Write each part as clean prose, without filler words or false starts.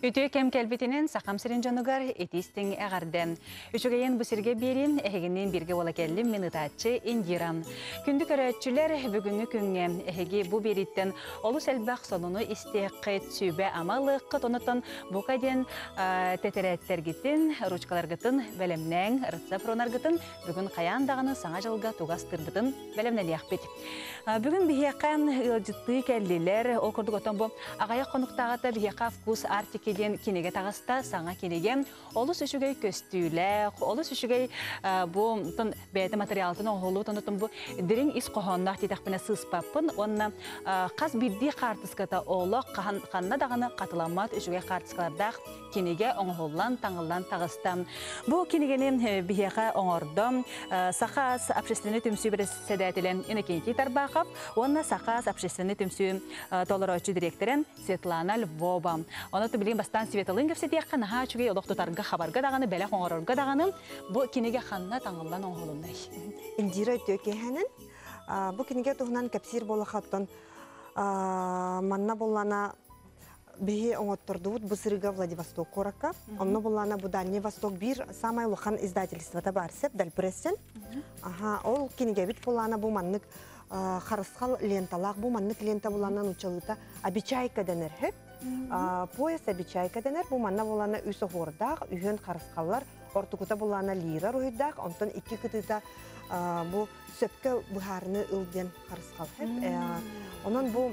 Үтүө кэм кэлбитинэн Сахам сирин дьонугар итиистиҥ эҕэрдэ. Үчүгэйин бу сиргэ биэрин, эһигинниин бииргэ буола кэллим мин ытааччы Индира. Күндү көрөөччүлэр, бүгүҥҥү күҥҥэ эһиги бу биэрииттэн олус элбэх сонуну истиэххит, сүбэ-ама ылыаххыт, онотон бука диэн тэтэрээттэргитин, ручкаларгытын бэлэмнээҥ, рецепт бүгүн хайаан даҕаны саҥа дьылга тугас тырбытын бэлэмнэниэхпит. Бүгүн биһиэхэ ыалдьыттыы кэллилэр. Ол курдук оттон бу аҕыйах хонуктааҕыта биһиэхэ «Вкус Арктики» диэн кинигэ таҕыста, саҥа кинигэ. Олус үчүгэй көстүүлээх, олус үчүгэй бу бэйэтэ материалтын оҥоһуллубут, онтон бу дириҥ ис хоһоонноох диэтэхпинэ сыыспаппын. Уонна хас биирдии хаартыската олох ханна даҕаны хатыламмат үчүгэй хаартыскалардаах кинигэ оҥоһуллан, таҥыллан таҕыста. Бу кинигэни биһиэхэ оҥордо Саха общественный түмсүү бэрэссэдээтэлэ Иннокентий Тарбахов уонна Саха общественный түмсүү толорооччу дириэктэрэ Светлана Львова. Ону билигин бастаан Светалыын кэпсэтиэххэ наһаа үчүгэй олох тутарга, хабарга даҕаны, бэлэх оҥорорго даҕаны бу кинигэ ханна таҥыллан оҥоһулуннай? Индира Өтөкеһэнин бу кинигэ туһунан кэпсиир буолахаттан манна буллана биһи оҥоттордубут бу сырыга Владивосток куоракка. Онно буллана бу Дальний Восток биир самай улахан издательствота бар сеп Дальпрессен. Аха, ол кинигэбит буллана бу маннык харысхал ленталаах бу маннык лента буллана нучалыта обечайка дэнэр хөп. Пояс обечайка дэнэр бу манна буллана үс оһуордаах, үһүөн харысхаллар, ортукута буллана лира руйдаах, онтон икки кытыта бу сөпкө быһаарыны ыл диэн харысхал хөп. Онон бу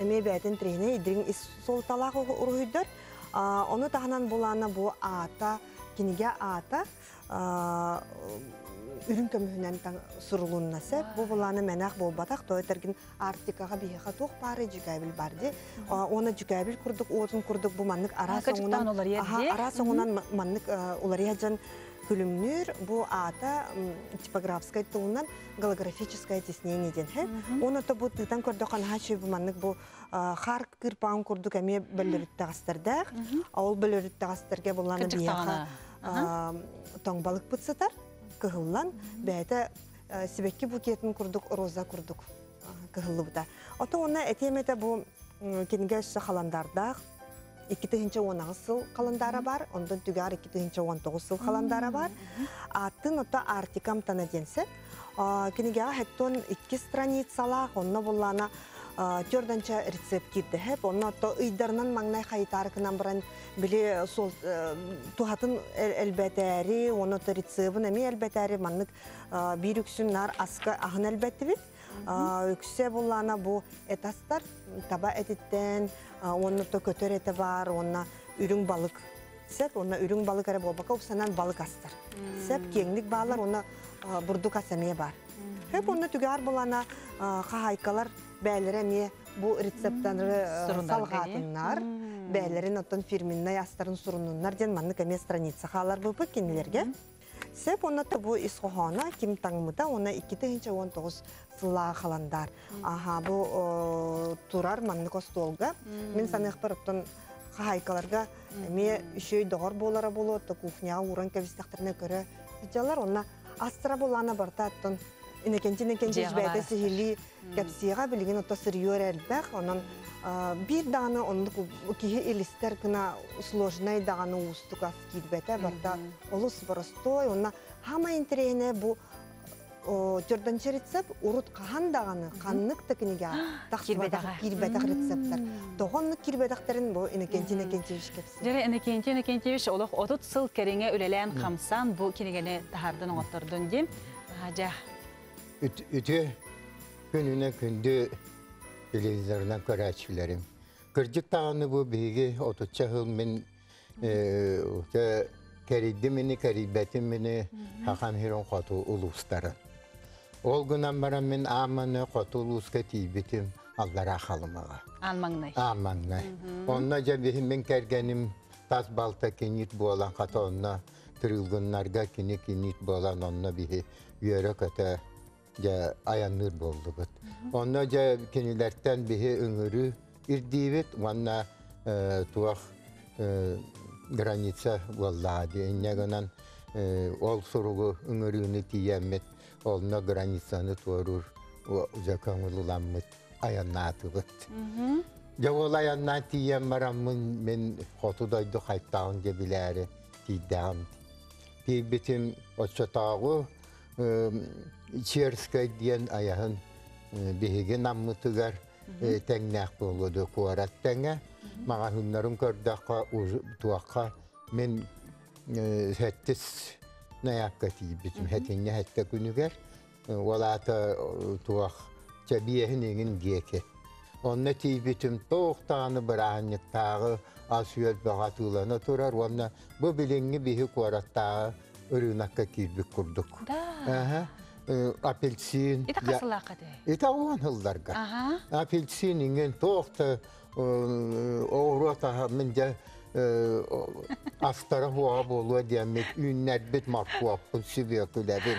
эмиэ бэйэтин тренер идриҥ ис суолталаах уруһуйдар. Ону таһынан булаана бу аата, кинигэ аата үрүҥ көмүһүнэн сурулунна сөп. Бу булаана мэнэх буолбатах, то этэргин Арктикаҕа биһиэхэ туох баары дьүкээбил бар ди. Уонна дьүкээбил курдук уотун курдук бу маннык араас оҥунан араас оҥунан маннык уларыйа дьон күлүмнүүр. Бу аата типографскай тылынан голографическое тиснение диэн һэ. Уонна то бу тыытан көрдөххө наһаа үчүгэй бу маннык бу хаар кыырпаҕын курдук эмиэ бөллөрүттэҕэстэрдээх. Ол бөллөрүттэҕэстэргэ буллана биһиэхэ тоҥ балыкпыт сытар, кыһыллан, бэйэтэ сибэкки букетын курдук роза курдук кыһыллыбыта. Ото уонна этиэм этэ бу кинигэ өссө халандардаах 2018 сыл халандаара бар, онтон түгээр 2019 сыл халандаара бар. Аттын ото Арктикам тана диэн сеп. Кинигэҕэ хэттон икки страницалаах, онно буллана төрдөнчө рецепт киирдэ хэп. Онно ото ыйдарынан маҥнай хайытаарыкынан баран били сол туһатын элбэтээри, онно ото рецебин эмиэ элбэтээри маннык биир үксүн нар аска аһын элбэттибит. Үксэ буллана бу этастар таба этиттэн, уонна то көтөр этэ бар, уонна үрүҥ балык сеп, уонна үрүҥ балык эрэ буолбакка упсанан балык астар. Сеп киэҥник баалар, уонна бурдук ас эмиэ бар. Хөп уонна түгээр булана хаһайкалар бээлэрэ эмиэ бу рецепттары салҕаатыннар, бээлэрин оттон фирменнай астарын сурунуннар диэн маннык эмиэ страница хаалар буппут кинилэргэ. Сөп уонна бу ис хоһооно ким таҥмыта уонна 2019 сыллааҕы халандаар. Аха бу турар маннык остуолга. Мин саныахпар оттон хаһайкаларга эмиэ үчүгэй доҕор буолара буолуо, то кухняҕа ууран кэбистэхтэринэ көрө сылдьаллар. Онно астара булаана барыта оттон инекенти инекенти бэйэтэ сиһилии кэпсиэҕэ билигин ото сырьё эрэ элбэх. Онон биир даҕаны оннук киһи илистэр гына сложнай даҕаны уустук ас киирбэтэ барыта олус боростуой. Онно хаамай интэриэһинэ бу төрдөнчө рецепт урут хаһан даҕаны ханнык да кинигэҕэ тахсыбатах киирбэтэх рецептэр. Тоҕо оннук киирбэтэхтэрин бу Иннокентий Иннокентьевич кэпсиир. Дьэ, Иннокентий Иннокентьевич олох 30 сыл кэриҥэ үлэлээн хамсаан бу кинигэни таһаардан оҥоттордун дии. Дьэ. Үтүө күнүнэн күндү телевизорынан көрөөччүлэрим. Кырдьык даҕаны бу биһиги отучча сыл мин кэрийдим ини, кэрийбэтим ини Хакан Хирон хоту улуустарын. Ол гынан баран мин ааманы хоту улууска тиийбитим аллараа Халымаҕа. Аан маҥнай. Аан маҥнай. Онно дьэ биһи мин кэргэним тас балта кинит буолан хата онно Тырылгыннарга кини кинит буолан онно биһи үөрэ-көтө дьэ айанныыр буоллубут. Онно дьэ кинилэртэн биһи ыҥырыы ирдиибит уонна туох граница буоллаҕа дии. Инньэ гынан ол суругу ыҥырыыны тиийэммит онно границаны туоруур дьэ көҥүл ыламмыт айаннаатыбыт. Дьэ ол айаннаан тиийэн бараммын мин хоту дойду хайтаҕын дьэ билээри тиийдэҕим. Тиийбитим оччотооҕу Черскэй диэн айаһын биһиги Наммытыгар тэҥнээх буолуо дуо куорат тэҥэ. Маҕаһыыннарын көрдөххө туохха мин сэттис наябка тиийбитим. Хэтинньэ сэттэ күнүгэр Ол аата туох чэбиэһин иҥин диэки. Онно тиийбитим туох даҕаны бырааһынньыктааҕы ас-үөл бөҕө атыылана турар уонна бу билиҥҥи биһи куораттааҕы ырыынакка киирбит курдук. Да. Апельсин. Ити хасылаахха этэй? Ити уон сылларга. Апельсин иҥин туох да оҕуруот аһа мин дьэ астара хуоҕа буолуо диэммит үүннэрбит моркуоппун сүбүөкүлэбин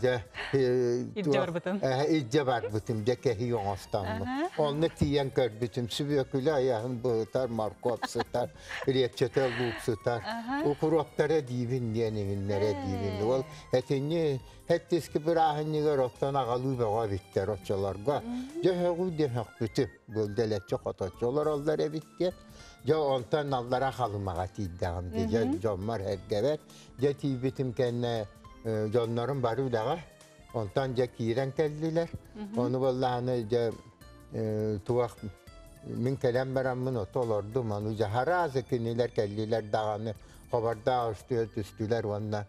дьэ илдьэ барбытым илдьэ барбытым дьэ кэһии оҥостоммут онно тиийэн көрбүтүм сүбүөкүлэ айаһын быһытар моркуоп сытар репчэтэ луук сытар укуруоптара диибин диэн иҥиннэрэ диибин ол этинни Хэттиски бырааһынньыгар оттон аҕалыы бөҕө эбиттэр оччолорго. Дьэ өһөҕүү диэн өһөхпүтүм. Бөлдөлөччү хоточчу олороллор эбит диэн. Дьэ онтон аллара Халымаҕа тиийдэҕим дии. Дьэ дьоммор эргэбэр. Дьэ тиийбитим кэннэ дьоннорум бары үлэҕэ. Онтон дьэ киирэн кэллилэр. Ону буоллаҕына дьэ туох мин кэлэн бараммын ото олордум. Ону дьэ хараазы кинилэр кэллилэр даҕаны хобордоох үстүөр түстүлэр уонна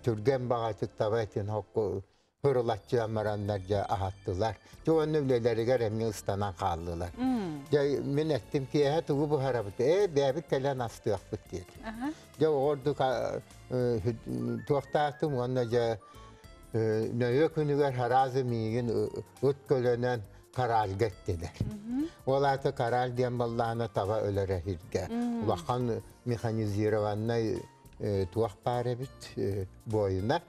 түргэн баҕайытык таба этин хокку хырылаччыан бараннар дьэ аһаттылар. Дьэ уонна үлэлэригэр эмиэ ыстанан хааллылар. Дьэ мин эттим киэһэ тугу буһарабыт? Ээ бэйэбит кэлэн астыахпыт диэтим. Дьэ оҕордук туохтаатым уонна дьэ нөйө күнүгэр хараазы миигин ыт көлөнөн каральга эттилэр. Ол аата караль диэн баллаана таба өлөрө сиргэ. Улахан механизированнай туох баар эбит буойуна.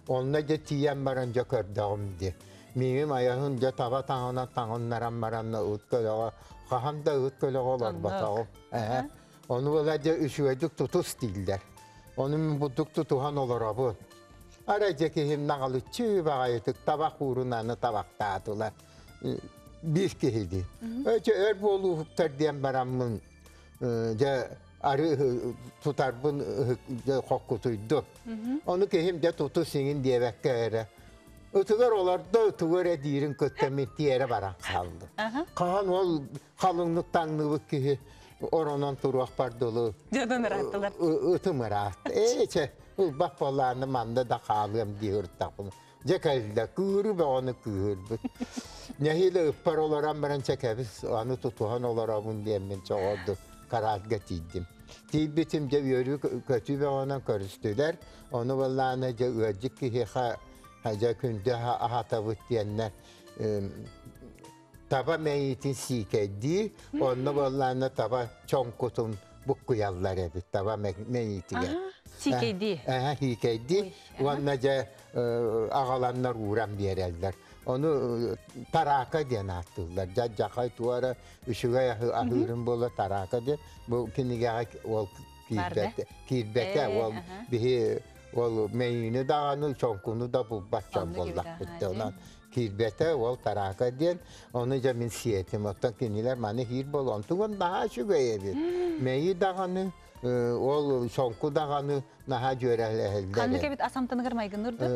Онно дьэ тиийэн баран дьэ көрдөҕүм дии. Миигин айаһын дьэ таба таҥына таҥыннаран баран ыт көлөҕө хаһан да ыт көлөҕө олорботоҕум. Ону ыла дьэ үчүгэйдик тутус дииллэр. Ону мин бурдук тутуһан олоробун. Арай дьэ киһим наҕылыччы баҕайытык табах уурунаны табахтаатылар. Биир киһи дии. Өчө өр буолууһуктар диэн бараммын дьэ ары тутарбын хоккутуйду. Ону киһим дьэ тутус иҥин диэбэккэ эрэ ытыгар олордо тугу эрэ диирин кытта мин тиэрэ баран хааллым. Хаһан ол халыҥнык таҥныбыт киһи оронон туруохпар дылы Дьонун ырааттылар. Ытым ыраатта. Ээ чэ ылбах буолааны манна да хаалыам дии ыртахпын. Дьэ кэллэ, кыыры бөҕөнү кыыһырбыт. Нэһиилэ ыппар олорон баран чэ кэбис, аны тутуһан олоробун диэммин чоҕорду караатга тиийдим. Тиийбитим дьэ үөрүү көтүү бөҕөнөн көрүстүлэр. Ону былааны дьэ ыалдьыт киһиэхэ дьэ күндү аһатабыт диэннэр таба мэйиитин сиикэйдии, онно буоллаана таба чоҥкутун буккуйаллар эбит таба мэйиитигэр. Сиикэйдии. Сиикэйдии. Уонна дьэ аҕаланнар ууран биэрэллэр. Ону тарака диэн ааттыыллар. Дьадьахай туора үчүгэй аһыырын буола тарака диэн. Бу кинигэҕэ ол киирбэтэ. Киирбэтэ. Ол биһи ол мэйиини даҕаны чоҥкуну да булбат дьон буоллахпыт. Онон киирбэтэ ол тарака диэн ону дьэ мин сиэтим оттон кинилэр маны хиир буолуон тугун наһаа үчүгэй эбит мэйи даҕаны ол соҥку даҕаны наһаа дьүөрэлэһэллэр ханнык эбит ас амтаныгар майгынныыр да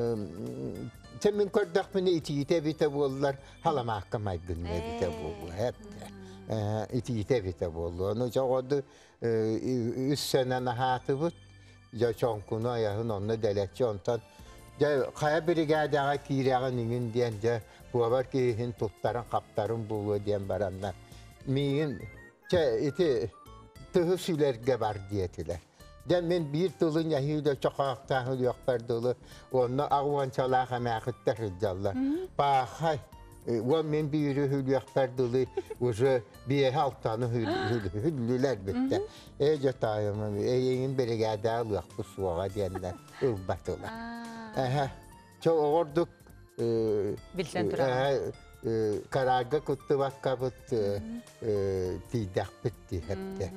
чэ мин көрдөхпүнэ итиитэ эбитэ буоллар халамаакка майгынныа эбитэ буолуо итиитэ эбитэ буолуо ону чоҕоду үс сэнэн аһаатыбыт дьэ чоҥкуну айаһын онно дэлэччи онтон дьэ хайа биригээдэҕэ киирэҕин иҥин диэн дьэ буобар киһиһин туттарын хаптарын буолуо диэн бараннар миигин чэ ити тыһы сүлэргэ бар диэтилэр дьэ мин биир тылы нэһиилэ чохоохтоох өлүөхпэр дылы онно аҕуончалаах эмээхиттэр сылдьаллар паахай уон мин биири үһүлүөхпэр дылы уже биэһи алтаны үһүллүлэр бүттэ Ээ дьэ таайым, эйигин биригээдэ ылыахпыт суоҕа диэннэр ылбатылар. Эһэ, чэ оҕордук Билсэн тураҕын. Караага кыттыбаккабыт тиийдэхпит диэхтэ.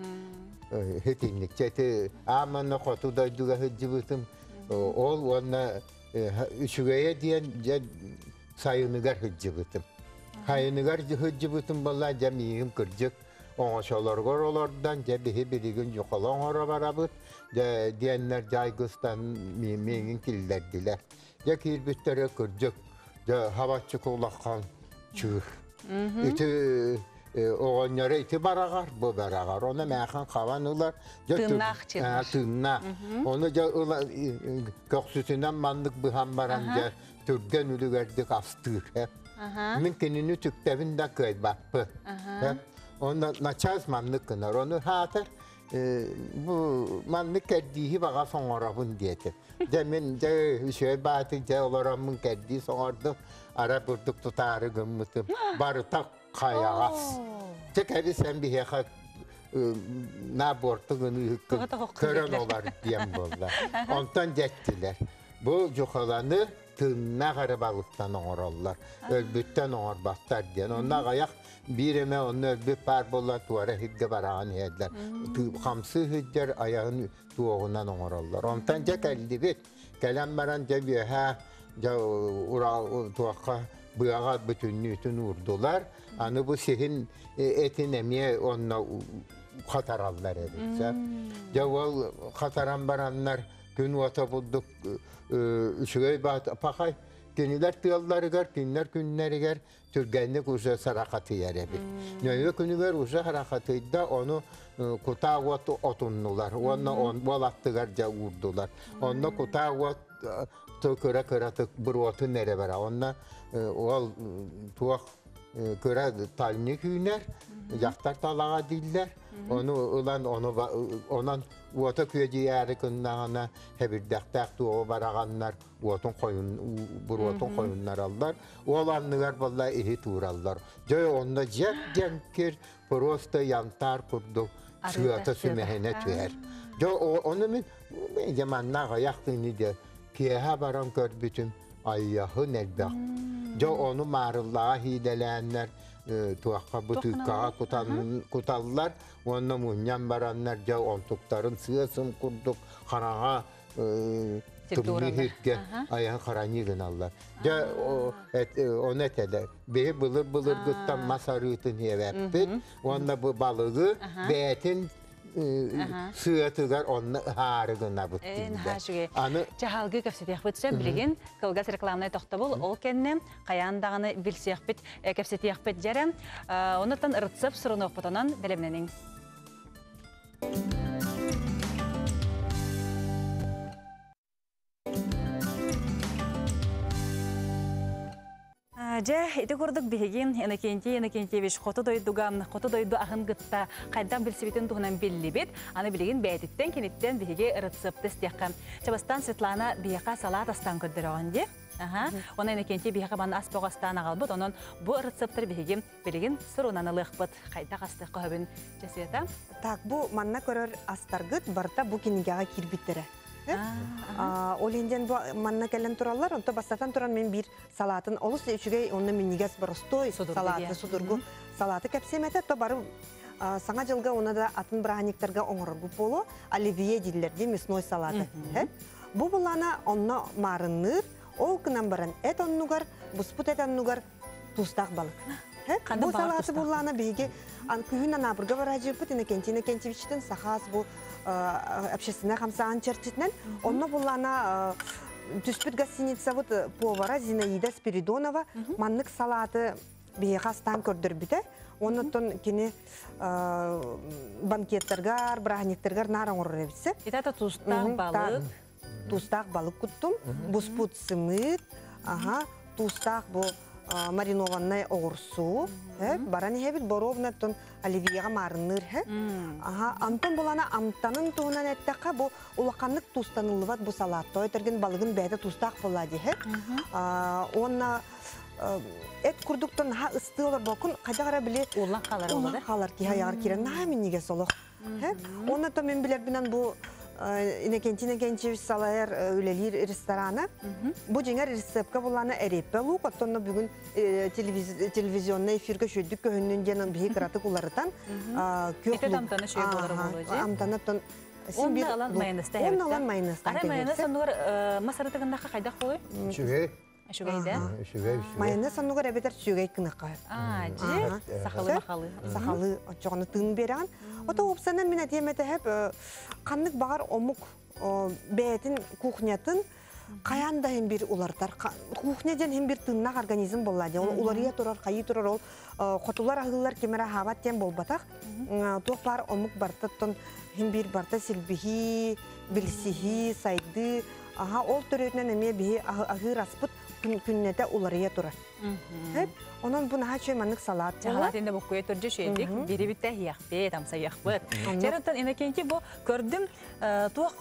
Хитинник. Чэ ити ааманна хоту дойдуга сылдьыбытым. Ол уонна үчүгэйэ диэн дьэ сайыныгар сылдьыбытым. Хайыныгар хыджыбытын болла жа миигин кырдьык оҥочолоргор олордан жа биһи билигин жухала оҥоро барабыт дьэ диэннэр дьайгыстан миигин киллэрдилэр. Дьэ киирбиттэрэ кырдьык дьэ хабаччык улахан чыыр. Ити оҕонньоро ити бараҕар, бу бараҕар. Оны мээхэн хабан ылар. Тыыннаах чыыр. Тыыннаах. Оны дьэ ыла көхсүтүнэн маннык быһан баран дьэ түргэн үлүгэрдик астыыр. Мин кинини түктэбин да кыайбаппын. Онно начаас маннык гынар. Ону хаатар бу маннык кэрдииһи баҕа соҥоробун диэтим. Дьэ мин дьэ үчүгэй баатык дьэ олороммун кэрдии соҥордум. Ара бурдук тутаары гыммытым. Барыта хайаҕас. Дьэ кэбис эн биһиэхэ на борту гыныыһыккын көрөн олар диэн буолла. Онтон дьэттилэр. Бу дьухаланы тыыннаах эрэ балыктан оҥороллор. Өлбүттэн оҥорбаттар диэн. Онно аҕыйах биир эмэ онно өлбүт баар буолла туора иһиргэ бараҕан иһэллэр. Хамсыы сылдьар айаҕын туоҕунан оҥороллор. Онтон дьэ кэллибит. Кэлэн баран дьэ үөһээ дьэ туохха быаҕа бүтүннүүтүн уурдулар. Аны бу сиһин этин эмиэ онно хатараллар эбит. Дьэ ол хатаран бараннар күн уота бурдук үчүгэй пахай кинилэр тыалларыгар, кинилэр күннэригэр түргэнник уже сарахатыйар эбит. Нөйүө күнүгэр уже сарахатыйда, ону кутаа уот отуннулар, уонна он аттыгар дьа уурдулар. Онно кутаа уот кыра-кыратык буруотун эрэ бара. Онно ол туох кыра тальник үүнэр, дьахтар талаҕа дииллэр. Ону ылан, ону онон уота күөдьүйээри кыннаҕына хэбирдэхтээх туоҕу бараҕаннар уотун хойун буруотун хойуннараллар. Ол анныгар болла иһи туураллар. Дьэ онно дьэк дьэҥкир просто янтар курдук сыата сүмэһинэ түһэр. Дьэ ону мин дьэ манна аҕыйах тыыны дьэ киэһэ баран көрбүтүм айыаһын элбэх. Дьэ ону маарыллаҕа хиидэлээннэр туохха бытыыккаҕа куталлар уонна мунньан бараннар дьэ онтуктарын сыа-сым курдук хараҥа тымныы иһиргэ айан хараньыы гыналлар. Дьэ ону этэлэр. Биһи былыр-былыргыттан мас арыытын иэбэппит уонна бу балыгы бэйэтин сыатыгар онно ыһаары гынабыт дииллэр. Аны чаһалгы кэпсэтиэхпит сөп билигин кылгас рекламнай тохтобул ол кэннэ хайаан даҕаны билсиэхпит кэпсэтиэхпит дьэрэ онуттан рецепт сурунуохпутунан бэлэмнэниҥ. Дьэ, ити курдук биһиги Иннокентий Иннокентьевич хоту дойдуга, хоту дойду аһын гытта хайдах билсибитин туһунан биллибит. Аны билигин бэйэтиттэн киниттэн биһиги рецепт истиэххэ. Чабастан Светлана биһиэхэ салаат астаан көрдөрөҕүн дии. Аха. Онон Иннокентий биһиэхэ манна ас бөҕө астаан аҕалбыт. Онон бу рецептэр биһиги билигин сурунан ылыахпыт. Хайдах астыахха сөбүн дьэ Света? Так, бу манна көрөр астаргыт барыта бу кинигэҕэ киирбиттэрэ. Ол иһин бу манна кэлэн тураллар, онто бастатан туран мен биир салаатын олус үчүгэй, онно минньигэс боростуой салааты судургу салааты кэпсиэм этэ, то бары саҥа дьылга уонна да атын бырааһынньыктарга оҥороргут буолуо, оливье дииллэр дии мясной салааты. Бу булана онно маарынныыр, ол гынан баран эт оннугар, буспут эт оннугар туустаах балык. Бу салааты буллаана биһиги күһүн Анаабырга бараажыппыт Иннокентий Иннокентьевичтин сахаас бу общественная хамсаан чэрчитинэн онно буллаана түспүт гостиницабыт повара Зинаида Спиридонова маннык салааты биһиэхэ астаан көрдөрбүтэ. Оннуттан кини банкеттаргар, бырааһынньыктаргар наар оҥорор эбитсэ. Итата туустаах балык. Туустаах балык куттум, буспут сымыыт, аха, туустаах бу маринованный оҕурсуу, баран иһэбит боруобунаттан оливьеға маарынныыр Аха, антон булана амтанын туһунан эттэххэ бу улаханнык тустаныллыбат бу салаат. Той терген балыгын бэйэтэ туустаах буолла диһэ. Уонна эт курдуктан наһаа ыстыы олорбоккун хайдах эрэ били уллан хаалар уллан хаалар киһи айаҕар киирэн наһаа минньигэс олох. Онно то мен билэрбинэн бу Иннокентий Иннокентьевич салайар үлэлиир ресторана. Бу дьиҥэр рецепка буллана эриэппэ луук, оттонно бүгүн телевизионный эфиргэ шүйдүк көһүннүн диэн биһи кыратык уларытан күөх амтана шүй болар болу же. Амтана тон Онна алан майонезта. Онна алан майонезта. Ара майонез онугар масаратыгыннаха хайдах болой? Үчүгэй. Үчүгэй да? Үчүгэй, үчүгэй. Майонез оннугар эбэтэр сүөгэй кыныхха. Аа, дьи, сахалы махалы. Сахалы очоҕону тыын берэҕин. Ото уопсанан мин этиэм этэһэп ханнык баҕар омук бэйэтин кухнятын хайаан да иһин бир улартар. Кухня диэн иһин бир тыыннаах организм буолла диэн. Ол уларыйа турар, хайыы турар ол хотулар аһыыллар ким эрэ аһаабат диэн буолбатах. Туох баар омук бартаттан иһин бир барта силбиһии, билсиһии, сайдыы. Аха, ол төрүөтүнэн эмиэ биһи аһыыр аспыт күннэтэ уларыйа турар. Онон бу наһаа үчүгэй маннык салаат буолар. Салаат инде буккуйа турдьу шедик, бири битте хиахпыт, амсайахпыт. Чер Иннокентий бу көрдүм туох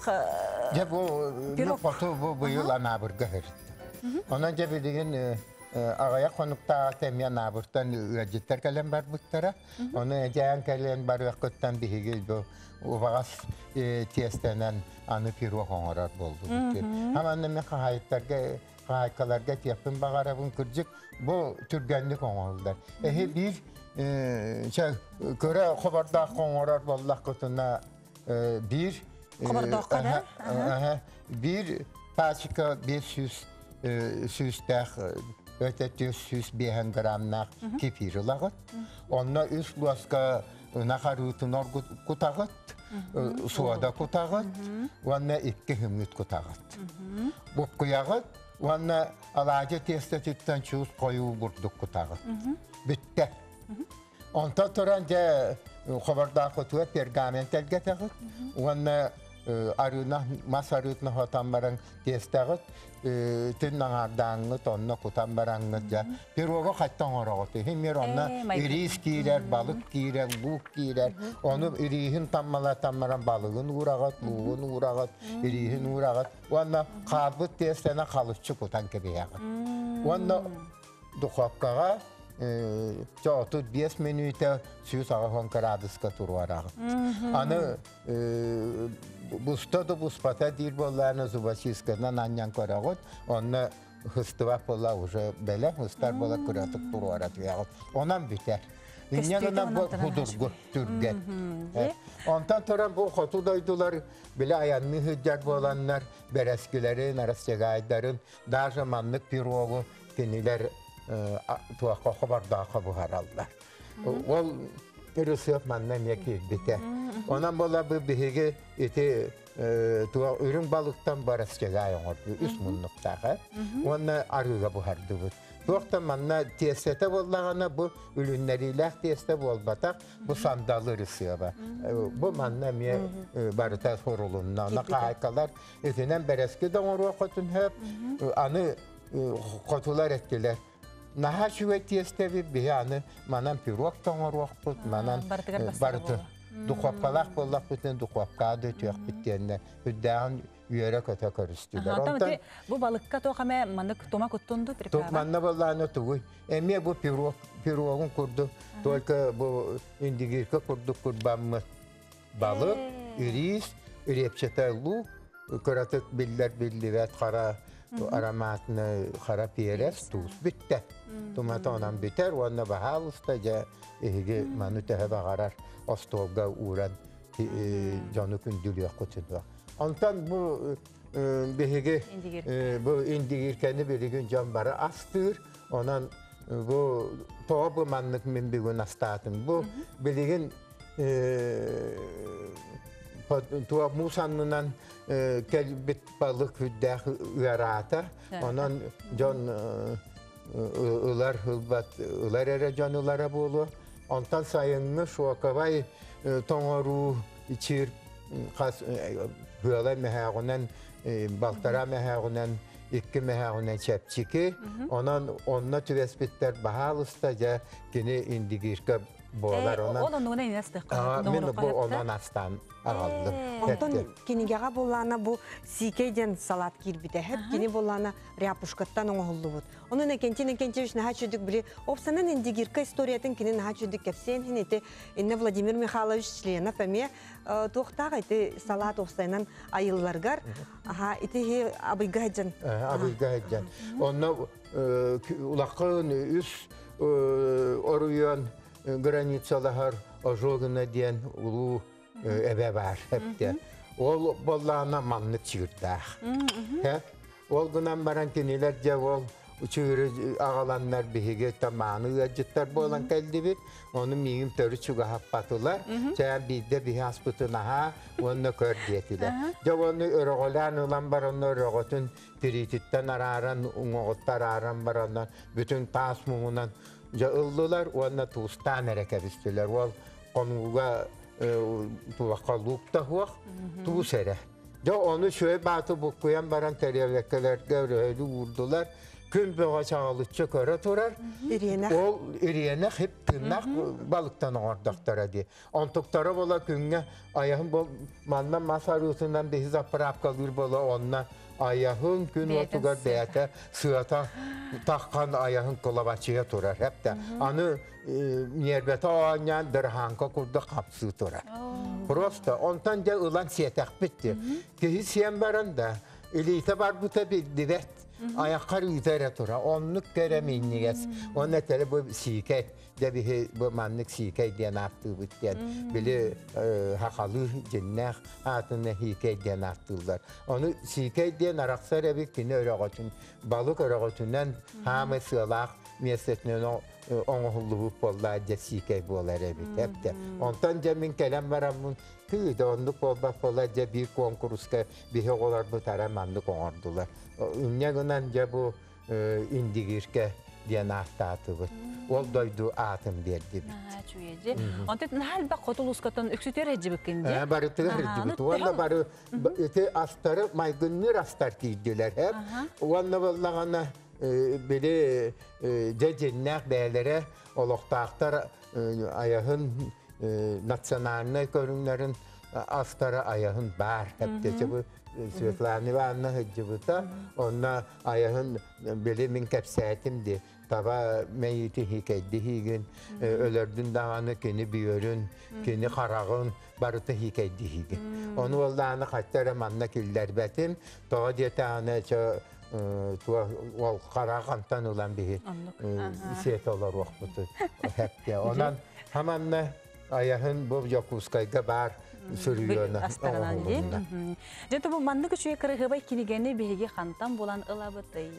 Дьэ бу хоту бу быйыл Анаабырга сырытта. Онон дьэ билигин аҕыйах хонуктааҕыта эмиэ Анаабыртан ыалдьыттар кэлэн барбыттара. Ону эдьээн кэлэн барыаххыттан биһиги бу убаҕас тиэстэнэн аны пирог оҥорор буоллубут. Хаманна мен хаһаайыттарга хаһаайкаларга этиэхпин баҕарабын кырдьык бу түргэнник оҥоһуллар. Эһи биир көрө хобордоох оҥорор буоллаххытына биир Хобордооххо да? Биир пачка 500 сүүстээх өтө 405 граммнаах кефир ылаҕыт. Онно үс луоска ынах арыытын кутаҕыт, суода кутаҕыт уонна икки хымыт кутаҕыт. Буккуйаҕыт уонна алаадьы тиэстэтиттэн чуус хойуу бурдук кутаҕыт. Бүттэ. Онтон туран дьэ хобордооххутугар пергамент тэлгэтэҕит уонна арыына мас арыытын хотон баран тиэстэҕит түн аҥаардааҥҥыт онно кутан бараҥҥыт дьэ пирогу хайтан оҥороҕут иһин онно ириис киирэр, балык киирэр, луук киирэр. Ону ирииһин таммалатан баран балыгын уураҕыт, луугун уураҕыт, ирииһин уураҕыт уонна хаалбыт тиэстэни халыччы кутан кэбиһэҕит. Уонна духовкаҕа 35 мүнүүтэ 180 кыраадыска туруораҕыт. Аны буста да буспата диир буоллаҕына зубочистканан анньан көрөҕүт, онно хыстыбат буолла уже бэлэм, хыстар буола кыратык туруора түһэҕит. Онон бүтэр. Инньэ гынан бу худургу түргэн. Онтон туран бу хоту дойдулар билэ айанныы сылдьар буоланнар бэрэскилэрин, растягайдарын, даже маннык пирогу кинилэр туохха хобордооххо буһараллар. Ол ырысыап манна эмиэ киирбитэ. Онон буола бу биһиги ити туох үрүҥ балыктан барасчагай оҥорду үс муннуктаах уонна арыыга буһардыбыт. Туох да манна тиэстэтэ буоллаҕына бу үлүннэриилээх тиэстэ буолбатах, бу сандалы ырысыаба. Бу манна эмиэ барыта сурулунна. Онно хаһаайкалар итинэн бэрэски да оҥоруоххутун сөп. Аны хотулар эттилэр. Наһаа үчүгэй тиэстэбит биһи аны манан пирог тоҥоруохпут, манан барыты духовкалаах буоллахпытына духовкаҕа да өтүөхпүт диэннэ үрдээҕин үөрэ-көтө көрүстүлэр. Онтон бу балыкка туох эмэ маннык тума куттунду приправа? Манна буоллаана тугуй? Эмиэ бу пирог, пирогун курдук, только бу индигирка курдук курбаммыт балык, ириис, репчатый лук, кыратык биллэр биллибэт хара ароматный хара перец, туус бүттэ. Тумата онон бүтэр уонна баһаалыста дьэ эһиги маны төһө баҕарар остуолга ууран дьону күндүлүөххүтүн. Онтон бу биһиги бу индигиркэни билигин дьон бары астыыр. Онон бу тоҕо бу маннык мин бүгүн астаатым. Бу билигин туох муус аннынан кэлбит балык үрдээх ыараата. Онон дьон ылар ылбат ылар эрэ дьон ылара буолуо. Онтон сайыҥҥы шоковай тоҥоруу ичиир хас ыала мөһөөҕүнэн балтараа мөһөөҕүнэн икки мөһөөҕүнэн чэпчики. Онон онно түбэспиттэр баһаалыста дьэ кини индигирка буолар. Онон Ол оннугунан инастыхха. Мин бу онон астаан аҕаллым. Онтон кинигэҕэ буоллаана бу сиикэй диэн салат киирбитэ. Хеп кини буоллаана ряпушкаттан оҥоһуллубут. Онон Иннокентий Иннокентьевич наһаа чүдүк били опсанан индигирка историятын кини наһаа чүдүк кэпсиэн хин ити инне Владимир Михайлович Членов эмиэ туохтаах ити салат опсайынан айылларгар аха ити абыйга хаджан. Абыйга хаджан. Онно улахан үс оруйон границалаһар Ожогина диэн улуу эбэ баар эптэ. Ол боллаана маннык чыырдаах. Ол гынан баран кинилэр дьэ ол Чүүрү аҕаланнар биһиги тамааны ыалдьыттар буолан кэллибит. Ону миигин төрүт чугаһаппатылар. Чээн биирдэ биһи аспытын аһаа уонна көр диэтилэр. Дьэ ону өрөҕөлөөн ылан баран өрөҕөтүн тириититтэн арааран, уҥуоҕуттан арааран бараннар бүтүн таас муҥунан дьэ ыллылар уонна туустаан эрэ кэбистилэр. Ол хонууга туохха луук да суох, туус эрэ. Дьэ ону сүөй бааты буккуйан баран тэриэлэккэлэргэ өрөһөлүү уурдулар. Күн бөҕө чаҕылыччы көрө турар. Ириэнэх. Ол ириэнэх хип тыыннаах балыктан оҥордохторо дии. Онтуктара буола күҥҥэ айаһын бол манна мас арыытынан биһи заправкалыыр буола онно айаһын күн уотугар бэйэтэ сыата таххан айаһын кылабачыйа турар хэптэ. Аны ньиэрбэтэ оонньоон дырыһааҥка курдук хапсыы турар. Просто онтон дьэ ылан сиэтэхпит дии. Киһи сиэн баран да илиитэ барбыта биллибэт. Айаххар ыыта эрэ тура. Оннук кэрэ минньигэс. Онно этэрэ бу сиикэй. Дьэ биһи бу маннык сиикэй диэн ааттыыбыт диэн. Били хахалыы дьиннээх аатына сиикэй диэн ааттыыллар. Ону сиикэй диэн арахсар эбит кини өрөҕөтүн балык өрөҕөтүнэн хаамай сыалаах миэстэтинэн оҥоһуллубут буоллаа дьэ сиикэй буолар эбит эптэ. Онтон дьэ мин кэлэн бараммын тыы да оннук буолбат буолла дьэ биир куонкуруска биһи оҕолорбут ара маннык оҥордулар. Инньэ гынан дьэ бу Индигиркэ диэн ааттаатыбыт. Ол дойду аатын биэрдибит. Чуйэдьи. Онтон наһаа элбэх хоту улуускаттан үксүтүөр эдьибиккин дии. Барытыгар эрдибит. Уонна бары ити астары майгынныыр астар киирдилэр. Уонна буоллаҕына били дьэ дьиннээх бэйэлэрэ олохтоохтор айаһын национальнай көрүҥнэрин астара айаһын баар. Эптече бу Светлана Ивановна сылдьыбыта. Онно айаһын били мин кэпсээтим ди таба мэйиити хикэйди хиигин өлөрдүн даҕаны кини бүөрүн кини хараҕын барыта хикэйди хиигин. Ону уоллааны хатта эрэ манна киллэрбэтим. Тоҕо диэтэҕинэ ол хара хантан ылан биһи сиэтэ олоруохпутун хэпке. Онон хаманна аяһын бу Дьокуускайга баар сүрүйүөнэ оҥоһулунна. Дьэ бу маннык үчүгэй кырыһыбай кинигэни биһиги хантан булан ылабытый?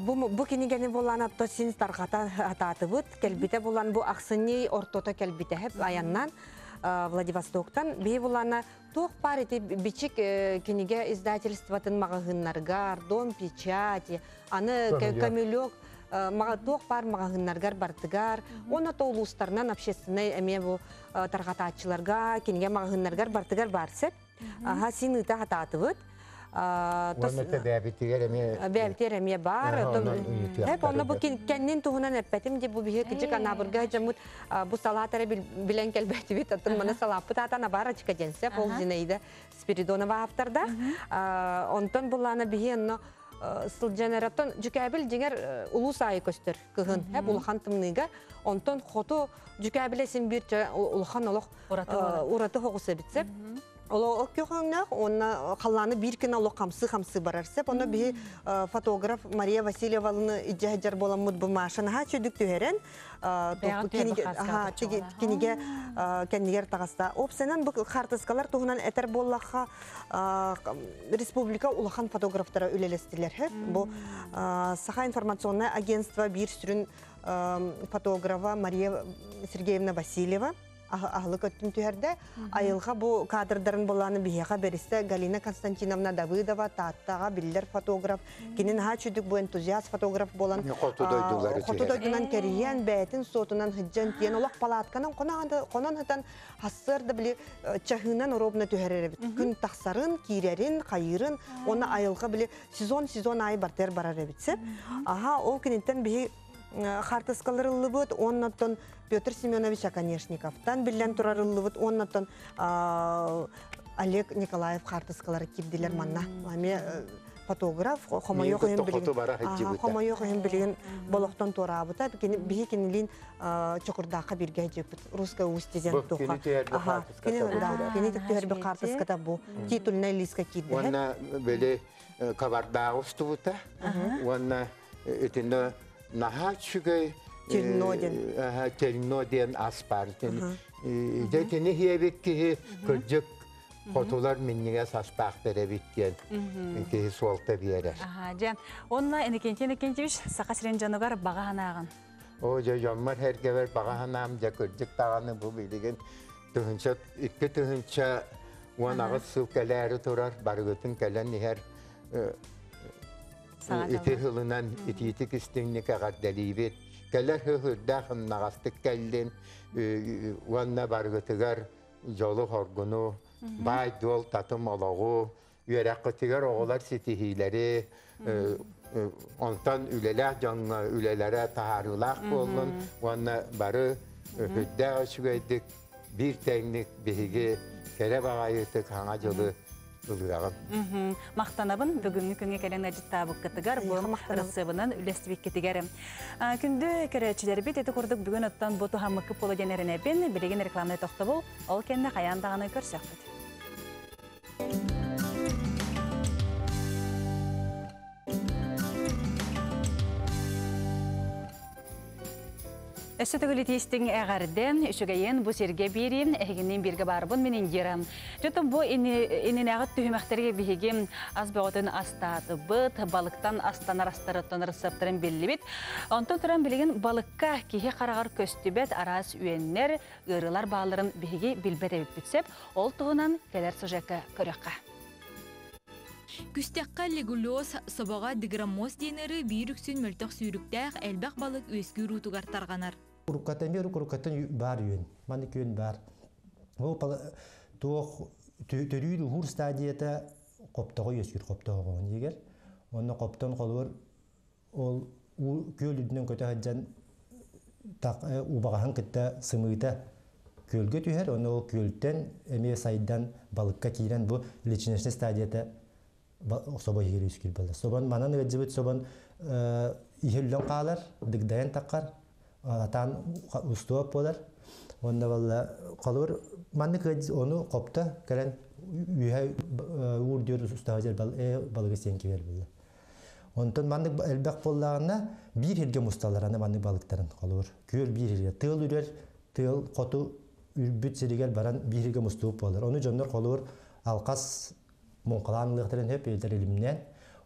Бу бу кинигэни булан атто син тарҕата атаатыбыт. Кэлбитэ булан бу ахсынньы ортото кэлбитэ аяннан Владивостоктан биһи булана туох баар ити бичик кинигэ издательствотын маҕаһыыннаргар, дом печати, аны көмүлүөк туох баар маҕаһыыннаргар бартыгар, уонна то улуустарынан общественнай эмиэ бу тарҕатааччыларга, кинигэ маҕаһыыннаргар бартыгар бар сөп. Аха син ыыта хатаатыбыт. Уонна бэбитигэр эмиэ бэбитигэр эмиэ бар. Хеп онно бу кэннин туһунан эппэтим ди бу биһи кыжык анабырга жамут бу салаат эрэ билэн кэлбэтибит. Оттон маны салааппыт аата Набарочка диэн сеп ол Зинаида Спиридонова авторда. Онтон буллаана биһи онно сылдьан эрэ дьүкээбил дьиҥэр улуус аайы көстөр кыһын хеп улахан тымныыга. Онтон хоту дьүкээбилэ син биир улахан олох ураты хоҕус эбит сеп. Оло оккөхөҥнөөх уонна халлааны биир күн олох хамсы-хамсы барар сеп. Онно биһи фотограф Мария Васильевалыны ижжэһэдьэр боламмыт бу Машаны ха чүдүк түһэрэн кинигэ кэннигэр таҕыста. Опсенан бу хартыскалар туһунан этэр буоллахха республика улахан фотографтара үлэлэстилэр. Бу Саха информационное агентство биир сүрүн фотографа Мария Сергеевна Васильева аһылык өттүн түһэрдэ. Айылҕа бу кадрдарын болааны биһиэхэ бэристэ Галина Константиновна Давыдова Тааттаҕа биллэр фотограф. Кинин наһаа чүдүк бу энтузиаст фотограф болан хоту дойдулары хоту дойдунан кэрийэн бээтин суотунан хыджан тиэн олох палатканан конон хытан хассыр да били чаһыынан ровно түһэрэр эбит. Күн тахсарын, киирэрин, хайыырын, оны айылҕа били сезон-сезон айы бартер барар эбит. Аха, ол киниттен биһи хартыскаларыллыбыт, оннотон Петр Семенович Оконешниковтан биллэн турарыллыбыт, оннотон Олег Николаев хартыскалары кирдилер манна. Ами фотограф хомойох иһин билигин хомойох иһин билигин болохтон туораабыта биһи кинилин чокурдаахха бирге жеппит русская устье диэн туха кини түһэрби хартыската бу титульный лиска киирдэ уонна били кабардааҕы устубута уонна итиннэ наһаа үчүгэй Тельно диэн. Тельно диэн ас баар. Дьэ итини хиэбит киһи кырдьык. Хотулар минньигэс астаахтар эбит диэн киһи суолта биэрэр. Дьэ, онно Иннокентий Иннокентьевич Саха сирин дьонугар баҕа санааҕын? Оо, дьэ, дьоммор сэргэбэр баҕа санаам, дьэ, кырдьык даҕаны бу билигин тыһыынча, 2018 сыл кэлээри турар, барыгытын кэлэн иһэр ити сылынан итиитик истиҥник эҕэрдэлиибит. Кэлэр сыл үрдээх ымнаҕастык кэллин уонна барыгытыгар дьолу-хоргуну, баай-дуол татым олоҕу, үөрэххитигэр оҕолор ситиһиилэри, онтон үлэлээх дьоҥҥо үлэлэрэ таһаарыылаах буоллун уонна бары үрдээх үчүгэйдик биир тэҥник биһиги кэрэ баҕайытык Саҥа дьылы ылыаҕын. Махтанабын бүгүҥҥү күҥҥэ кэлэн ыалдьыттаабыккытыгар, бу ырыссыабынан үлэстибиккитигэр. Күндү көрөөччүлэрбит, ити курдук бүгүн оттон бу туһаммыккыт буолуо диэн эрэнэбин. Билигин рекламнай тохтобул, ол кэннэ хайаан даҕаны көрсөхпүт. Өссө төгүл итиистиҥ эҕэрдэ, үчүгэйин бу сиргэ биэриим, эһигинниин бииргэ баарбын мин Индира. Дьотум бу иннинээҕи түһүмэхтэргэ биһиги ас бөҕөтүн астаатыбыт, балыктан астанар астарыттан ырысыаптарын биллибит. Онтон туран билигин балыкка киһи хараҕар көстүбэт араас үөннэр, ыарыылар баалларын биһиги билбэт эбиппит сөп. Ол туһунан кэлэр сюжекка көрүөххэ. Күстэххэ легулез, собоҕо диграммоз диэн ыарыы биир үксүн мөлтөх сүүрүктээх элбэх балык үөскүүр уутугар тарҕанар. Уруккаттан биир уруккаттан баар үөн. Маннык үөн баар. Ол туох төрүүр уһуур стадията хоптоҕо үөскүүр хоптоҕоҕун иһигэр. Онно хоптон холуор ол күөл үрдүнэн көтө сылдьан убаҕаһын кытта сымыыта күөлгэ түһэр, онно ол күөлтэн эмиэ сайдан балыкка киирэн бу личиночнай стадията собо иһигэр үөскүүр буолла. Собон манан ыалдьыбыт собон иһэ үллэн хаалар, дыгдайан таххар, атаан устуоп буолар. Онно балла холобур маннык ону хопто кэлэн үөһэ уур диэр устаҕа балыгы сиэн кибэр буолла. Онтон маннык элбэх буоллаҕына биир сиргэ мусталлар аны маннык балыктарын холобур. Күөл биир сиргэ. Тыал үрэр, тыал хоту үрбүт сиригэр баран биир сиргэ мустубут буолар. Ону дьоннор холобур алхас муҥхалаан ылыахтарын сөп эбэтэр илимнээн.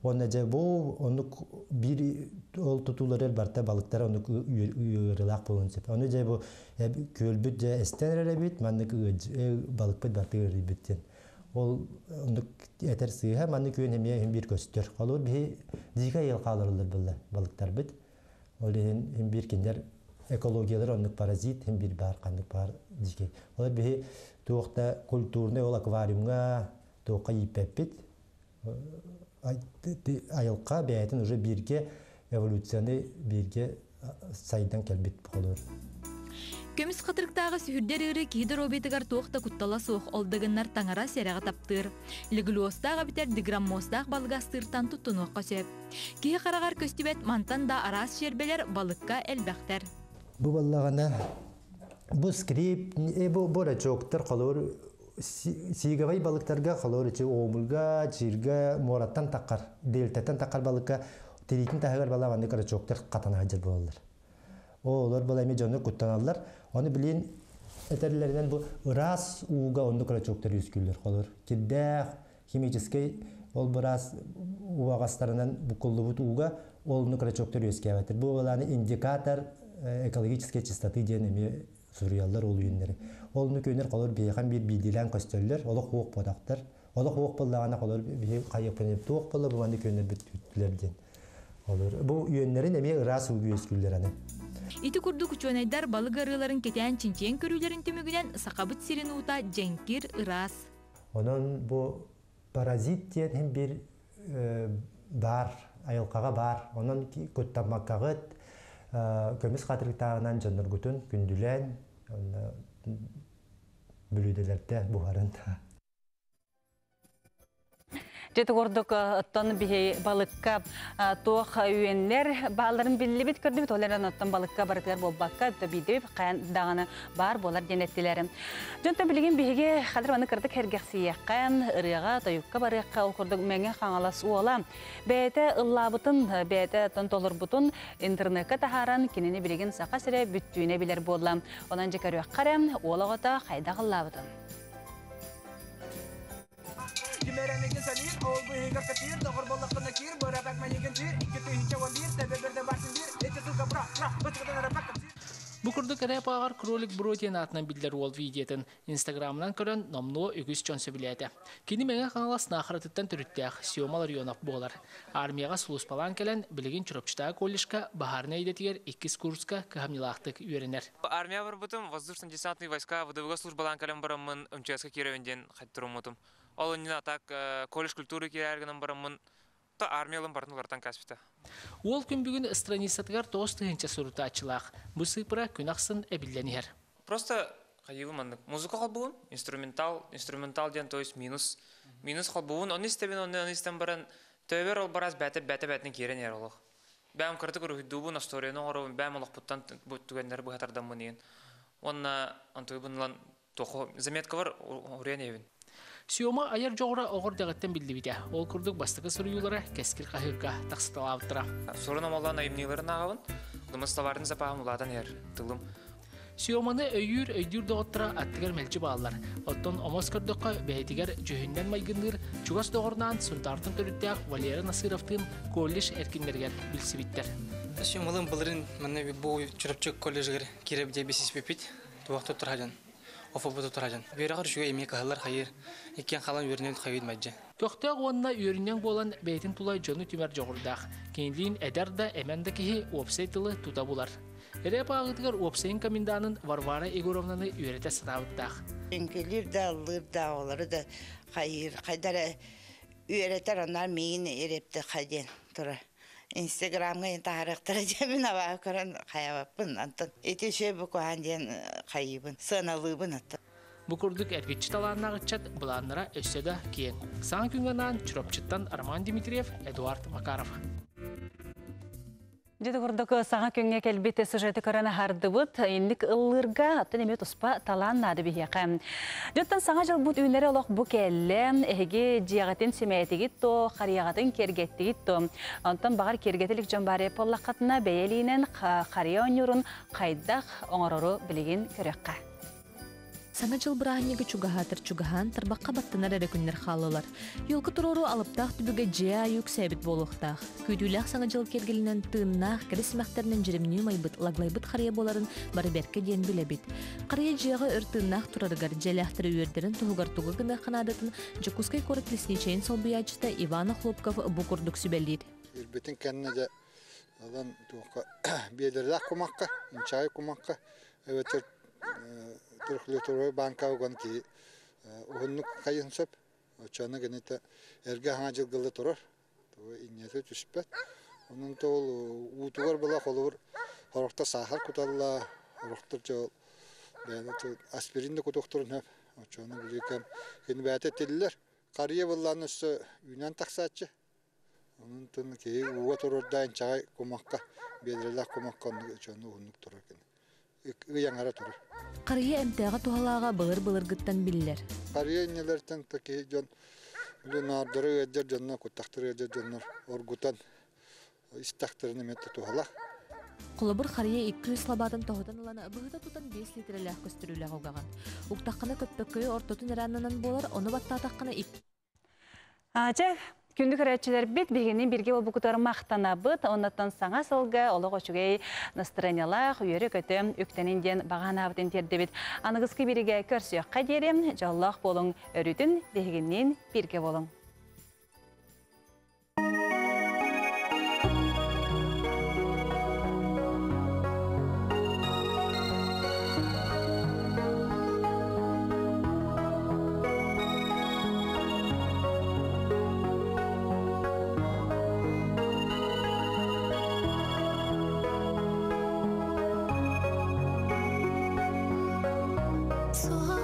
Уонна дьэ бу оннук биир ол тутуулары барыта балыктара оннук ыарыылаах буолуон сөп. Ону дьэ бу күөлбүт дьэ эстэн эрэр эбит, маннык балыкпыт барыта ыарыйбыт диэн. Ол оннук этэр сыыһа, маннык күөн эмиэ иһин биир көстөр. Холобур биһи дикэй ыал хааларыллар буолла балыктарбыт. Ол иһин иһин биир кинилэр экологиялар оннук паразит иһин биир баар ханнык баар дикэй. Ол биһи туох да культурный ол аквариумҥа туохха ииппэппит. Айылҕа бэйэтин уже бииргэ эволюцияны бииргэ сайдан кэлбит холобур. Көмүс хатырыктааҕы сүһүрдэр ыарыы киһи доруобуйатыгар туох да куттала суох, ол да гыннар таҥара сэрэҕи таптыыр. Легулезтаах эбэтэр диграммозтаах балыгы астыыртан туттунуохха сөп. Киһи хараҕар көстүбэт мантан да араас щербэлэр балыкка элбэхтэр. Бу баллаҕына бу скрип, бу бу рачоктар холобур сииговай балыктарга холобур ичи оомульга, чииргэ муораттан таххар, дельтаттан таххар балыкка тириитин таһыгар бала маннык рачоктар хатана сылдьар буолаллар. Олор була эми дьону куттаналлар. Ону билин этерлеринен бу ыраас ууга оннук рачоктар үөскүүллэр. Холор кирдээх химическэй ол быраас убаҕастарынан буккуллубут ууга ол оннук рачоктар үөскээбэттэр. Бу балааны индикатор экологической чистоты диэн эмиэ суруйаллар ол үйүннэри. Ол оннук үүнэр холор биһиэхэн биир биирдиилээн көстөллөр, олох уох буотахтар. Олох уох буоллаҕына холор биһи хайыахпын туох буолла бу маннык үөннэрбит түттүлэр диэн. Олор бу үөннэрин эмиэ ыраас ууга үөскүүллэр аны. Ити курдук учуонайдар балык арыыларын кэтээн чинчийэн көрүүлэрин түмүгүнэн Сахабыт сирин уута дьэҥкир, ыраас. Онон бу паразит диэн иһин биир баар, айылҕаҕа баар. Онон куттаммаккаҕыт көмүс хатырыктааҕынан дьонноргутун күндүлээн, бүлүүдэлэрдэ буһарын. Дьэ курдук оттон биһи балыкка туох үөннэр баалларын биллибит көрдүбүт ол эрэн оттон балыкка барытыгар буолбакка биирдэ хайан даҕаны баар буолар диэн эттилэр. Дьонтон билигин биһиги хадыр маны кырдык сэргэхсийиэххэ, ырыаҕа, тойукка барыахха ол курдук Мэҥэ Хаҥалас уола бэйэтэ ыллаабытын, бэйэтэ оттон толорбутун интернекка таһааран кинини билигин Саха сирэ бүттүүнэ билэр буолла. Онон дьэ көрүөххэ эрэ уол оҕото хайдах ыллаабытын. Бу курдук рэп ааҕар Кролик Бро диэн аатынан биллэр уол видеотын Инстаграмынан көрөн номнуо үгүс дьон сөбүлээтэ. Кини Мэҥэ Хаҥалас Наахаратыттан төрүттээх Сёма Ларионов буолар. Армияҕа сулууспалаан кэлэн, билигин Чурапчытааҕы колледжка баһаарынай идэтигэр иккис курска кыһамньылаахтык үөрэнэр. Армия барбытым, воздушно-десантные войска ВДВ-га службалаан кэлэн бараммын МЧС-ка киирэбин диэн туруммутум. Ол иннинэ так колледж культуры киирэр гынан бараммын та армия ылан барын уларытан кээспитэ. Уол күн бүгүн страницатыгар 9000 сурутааччылаах. Бу сыыппара күн ахсын эбиллэн иһэр. Просто хайыбы маннык. Музыка холбуун, инструментал, инструментал диэн, то есть минус, минус холбуун, оны истэбин, оны истэн баран, төбөр ол барас бәтэ бәтэ бәтин киирэн иһэр олох. Бэм кыртык уруһуйдуубун, историяны оҥоробун, бэм олохпуттан түгэннэри быһатардаммын иин. Онна онтуйбун ылан тохо заметка бар уруйан иһэбин. Сёма айар дьоҕура оҕо эрдэҕиттэн биллибитэ. Ол курдук бастакы суруйуулара Кэскил хаһыакка тахсыталаабыттара. Сурун омоллоон айымньыларын ааҕабын. Дымыс товарын запаһым улаатан иһэр тылым. Сёманы өйүүр, өйдүүр доҕотторо аттыгар мэлдьи бааллар. Оттон омос көрдөххө бэйэтигэр дьүһүннэн майгынныыр чугас доҕорунаан Сунтаартан төрүттээх Валера Насыровтыын колледж эркиннэригэр билсибиттэр. Сёмалыын былырыын манна бу Чурапчы колледжыгар киирэбит диэн билсиспиппит. Туох туттар сылдьан. Офобу туттар сылдьан. Үөрэҕэр үчүгэй эмиэ кыһаллар хайыыр. Иккиэн халан үөрэнэн хайыыр мэлдьи. Көхтөөх уонна үөрүнньэҥ буолан бэйэтин тула дьону түмэр дьоҕурдаах. Кинилиин эдэр да, эмэн да киһи уопсай тылы тута булар. Рэп ааҕыытыгар уопсайын коменданын Варвара Егоровнаны үөрэтэ сатаабыттаах. Үҥкүүлүүр да, ыллыыр да, оҕолору да хайыыр, хайда эрэ үөрэтэр, онно миигин рэпти диэн турар. Инстаграмҥа таһаарыахтара диэн мин абааһы көрөн хайабаппын. Онтон ити үчүгэй бу куһаҕан диэн хайыыбын, сыаналыыбын оттон. Бу курдук эргиччи талааннаах ыччат былааннара өссө да киэҥ. Саҥа күҥҥэ анаан Чурапчыттан Роман Дмитриев, Эдуард Макаров. Дьэ курдук саҥа күҥҥэ кэлбит сюжеты көрөн аһардыбыт. Инник ыллыырга оттон эмиэ туспа талаан наада биһиэхэ. Дьоттон саҥа дьылбыт үүнэри олох бу кэллэ. Эһиги дьиэҕитин симээтигит то, харыйаҕытын киэргэттигит то. Онтон баҕар киэргэтэ илик дьон баар буоллаххытына бэйэлиинэн харыйа оонньуурун хайдах оҥорору билигин көрүөххэ. Саҥа дьыл бырааһынньыгы чугаһаатар чугаһаан, тарбахха баттанар эрэ күннэр хааллылар. Елка туруору алыптаах түбүгэ дьиэ аайы үксээбит буолуохтаах. Күүтүүлээх саҥа дьыл киэргэлинэн тыыннаах, кэрэ симэхтэринэн дьиримнүү майбыт, лаглайбыт харыйа буоларын бары бэркэ диэн билэбит. Харыйа дьиэҕэ өр тыыннаах турарыгар, дьиэлээхтэри үөрдэрин туһугар тугу гыныахха наадатын Дьокуускай куорат лесничэйин солбуйааччыта Иван Охлопков бу курдук сүбэлиир. Ирбитин кэннэ дьэ ылан туохха биэдэрэлээх кумахха, инчэҕэй кумахха эбэтэр трехлитровай банка уган киһи уһуннук хайын сөп. Оччону генете эргэ хаҥа дьылгылы турар. Инньэтэ түспэт. Онон ол уутугар была холобур хорохто саахар куталла, хорохтор жол аспирин да кутуохторун хөп. Оччону биликем кини бэйэтэ тиллэр. Харыйа быллаан өссө үүнэн тахсааччы. Онон тын киһи ууга турурда инчэҕэй кумахха, биэдэрэлээх кумахха оннук оччону уһуннук турар кини. Ыйаҥара турар. Харыйа эмтээҕэ туһалааҕа былыр-былыргыттан биллэр. Харыйа инньэлэртэн киһи дьон наардары ыалдьар дьоннор, куттахтары ыалдьар дьоннор оргутан истэхтэрин эмиэ туһалаах. Холобур харыйа 200 лабаатын тоһутан ылан быһыта тутан 5 литрэлээх көстөрүүлээх угаҕын. Уктаххына көппөккөйү ортотун эрээннэнэн буолар, ону баттаатаххына Чэ, күндү көрөөччүлэрбит биһигини бииргэ буолбуккутугар махтанабыт. Оннуттан саҥа сылга олох үчүгэй настроениялаах, үөрэ-көтө үктэниҥ диэн баҕа санаабытын тиэрдэбит. Аныгыскы биэриигэ көрсүөххэ диэри дьоллоох буолуҥ, өрүүтүн биһигинниин бииргэ буолуҥ. Суох.